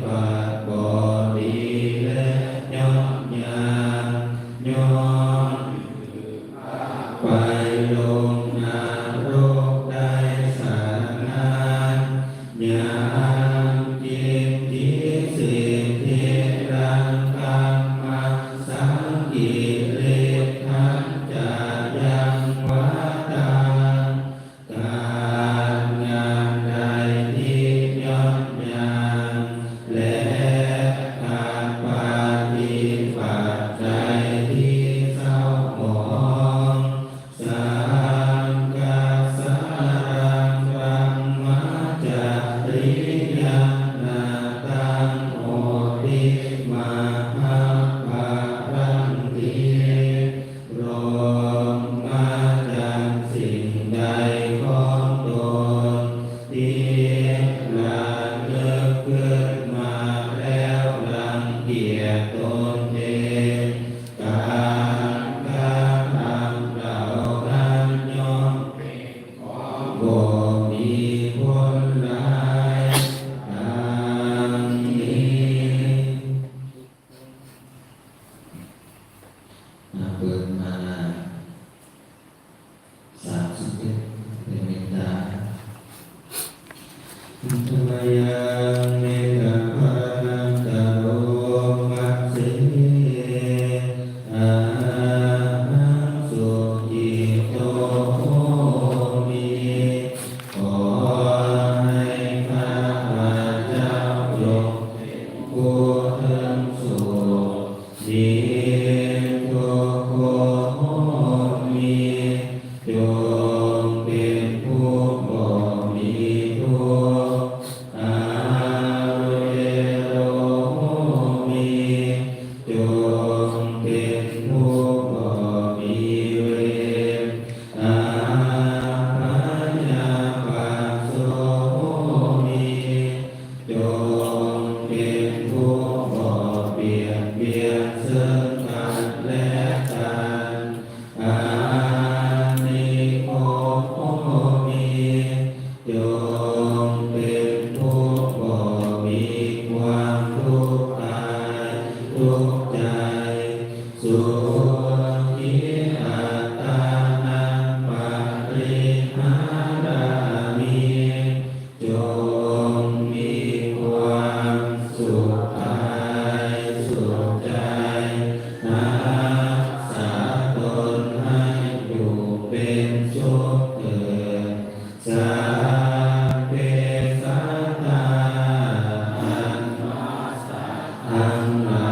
ບັດບໍ່ດີແລະຍ້ອນຫຍັງ? ຍ້ອນ ໄປລົງນະລົກໄດ້ສະນັ້ນ ຍັງກິນທິສິທິລັງກັມມັດສັງ ກິເລທະຈະຍັງວະຕັງ ການງານໃດທີ່ຍ້ອນຫຍັງ ແລະ ການປະຕິບັດໃດທີ່ເສົ້າໝອງ ສັງຄະສາລັງ ບະມະຈະຣິຍັງ ນະຕັງ ໂອທິ ມະຫະປະລັງ ຕິລົງມາຈາກສິ່ງໃດຂອງຕົນ ທີ່ລະລຶກຂຶ້ນມາແລ້ວລັງກຽດຕົນເອງ ການກະທຳເຫຼົ່ານັ້ນຍ່ອມເປັນຂອງບໍ່ມີຜົນຫຼາຍ ດັ່ງນີ້. ເປີດມາໜ້າສາມສິບເອັດ ເປັນເມດຕາ. ທຳມະຍັງ ເມຕະພານະຕະໂລ ປັດເສ ອະຫັງ ສຸກິໂຕ ໂຫມິ ຂໍໃຫ້ຂ້າພະເຈົ້າຈົ່ງເປັນຜູ້ເທິງສຸກ ນິໂທໂຄ ໂຫມິ ຈົ່ງເປັນຜູ້ບໍ່ມີທຸກ ອະເວໂຣ ໂຫມິ ຈົ່ງເປັນຜູ້ບໍ່ມີເວນ ອາພະຍາປາດໂສ ໂຫມິ ຈົ່ງເປັນຜູ້ບໍ່ບຽດບຽນເຊິ່ງກັນແລະກັນ ອານິໂຄ ໂຫມິ ຈົ່ງເປັນຜູ້ບໍ່ມີຄວາມທຸກກາຍທຸກໃຈ ສຸຂີອັດຕານັງປະລິຫາຣາມິ ຈົ່ງມີຄວາມສຸກກາຍສຸກໃຈ ຮັກສາຕົນໃຫ້ຢູ່ເປັນສຸກເທີດ ສັບເພສັດຕາ ອັນວ່າສັດທັງຫຼາ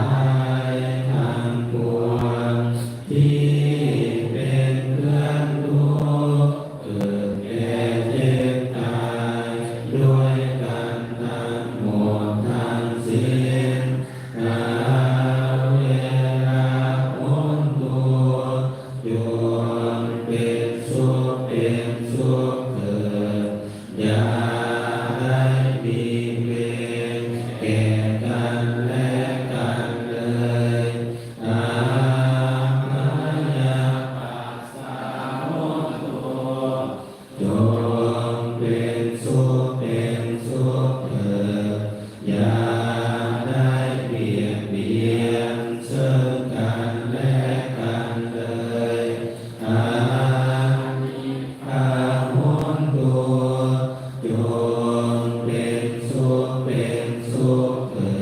ຍທັງປວງ ທີ່ເປັນເພື່ອນທຸກ ເກີດແກ່ເຈັບຕາຍດ້ວຍກັນທັງໝົດທັງສິ້ນ ອາເວລາໂອນຕຸ ຈົ່ງເປັນສຸກເປັນສຸກເທີດ ຢ່າໄດ້ມີເວນແກ່ກັນແລະກັນເລີຍ ອາພະຍາປັດສາໂຫນຕຸ ຈົ່ງເປັນສຸກເປັນສຸກເທີດ ຢ່າໄດ້ບຽດບຽນເຊິ່ງກັນແລະກັນເລີຍ ອານິກຂາໂຫນຕຸ ຈົ່ງເປັນສຸກເປັນສຸກເທີ